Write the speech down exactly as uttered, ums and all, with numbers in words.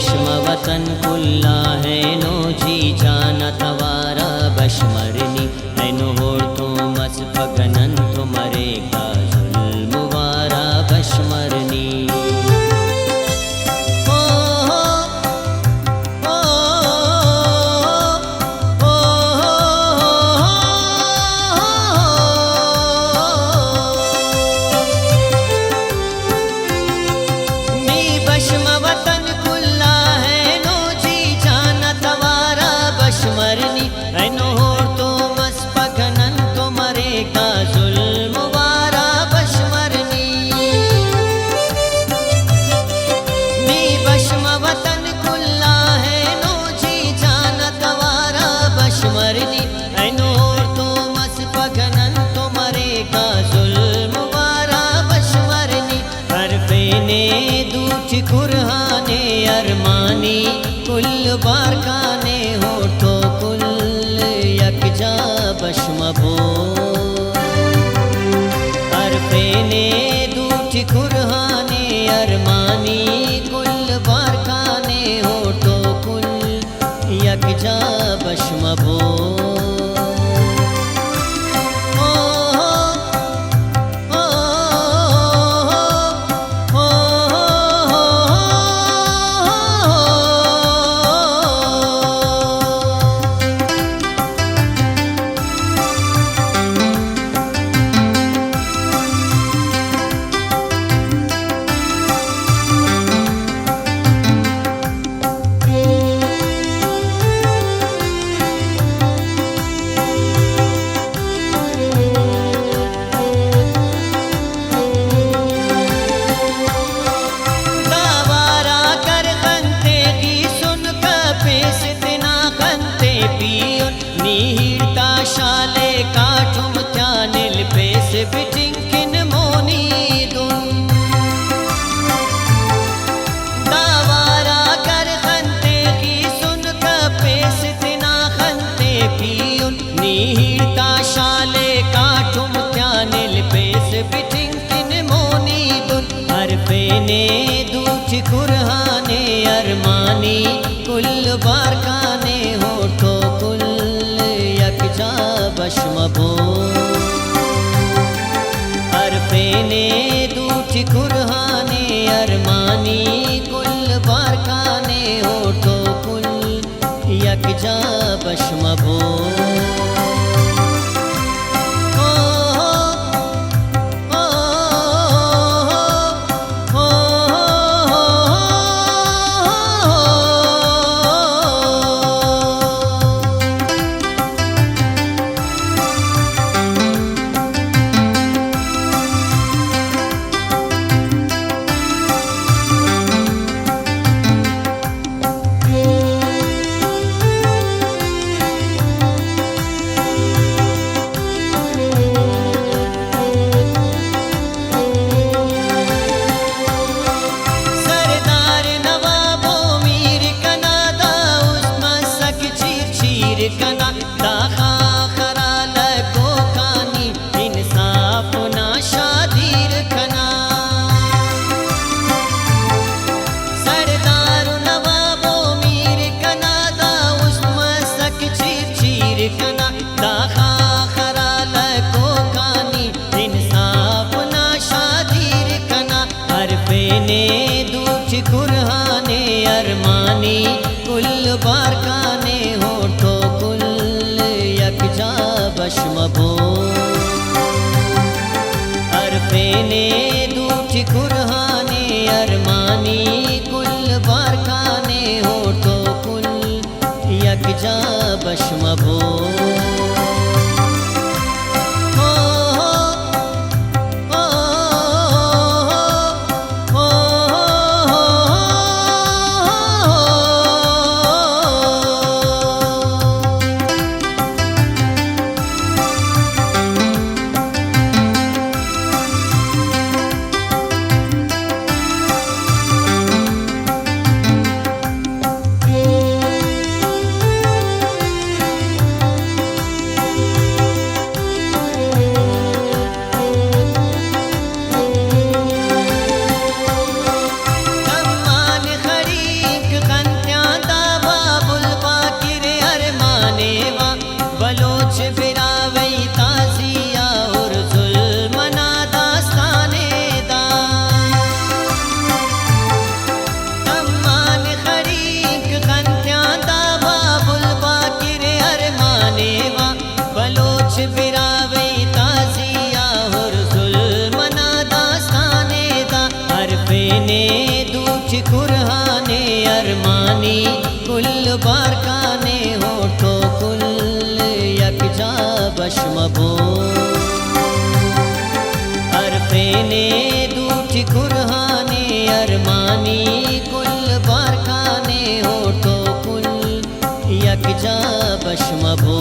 بشم وطن کل آ اینو جی جان آ توار آ بش مرنی، اینو اوڑتون مس پگہ نن تو مریک دا ظلم وار آ بش مرنی۔ نی بشم وطن کل آ اینو جی جان آ توار آ بش مرنی، اینو اوڑتون مس پگہ نن تو مریک دا ظلم وار آ بش مرنی۔ نی بشم وطن کل آ اینو جی جان آ توار آ بش مرنی، اینو اوڑتون مس پگہ نن تو مریک دا ظلم وار آ بش مرنی۔ ہرفینے دوٹی قرآن ارمانی، کل بارکانے اوڑتون کل یکجا بش مبو۔ ہرفینے دوٹی قرآن ارمانی، کل بارکانے اوڑتون کل یکجا بش مبو۔ دا وار آ کر خن تے خیسن، کپیس تینا خن تے پیہن، نی ہیڑ تا شال ءِ کاٹم تیان الپیس، بٹنگ کن مونی دن۔ دا وار آ کر خن تے خیسن، کپیس تینا خن تے پیہن، نی ہیڑ تا شال ءِ کاٹم تیان الپیس، بٹنگ کن مونی دن۔ ہرفینے دوٹی قرآن ارمانی، کل بارکانے اوڑتون کل یکجا بش مبو۔ ہرفینے دوٹی قرآن ارمانی، کل بارکانے اوڑتون کل یکجا بش مبو۔ سردار نواب و میر کنا، دا است مسک چیر چیر کنا، دا خاخر آ لگوکانی انصاف نا شادیر کنا۔ سردار و نواب و میر کنا، دا است مسک چیر چیر کنا، دا خاخر آ لگوکانی انصاف نا شادیر کنا۔ ہرفینے دوٹی قرآن ارمانی، کل بارکانے اوڑتون کل یکجا بش مبو۔ ہرفینے دوٹی قرآن ارمانی، کل بارکانے اوڑتون کل یکجا بش مبو۔ کانے اوڑتو کل یکجا بش مبو۔ ہرفینے دوٹی قرآنے ارمانی کل بار کانے اوڑتو کل یکجا بش مبو۔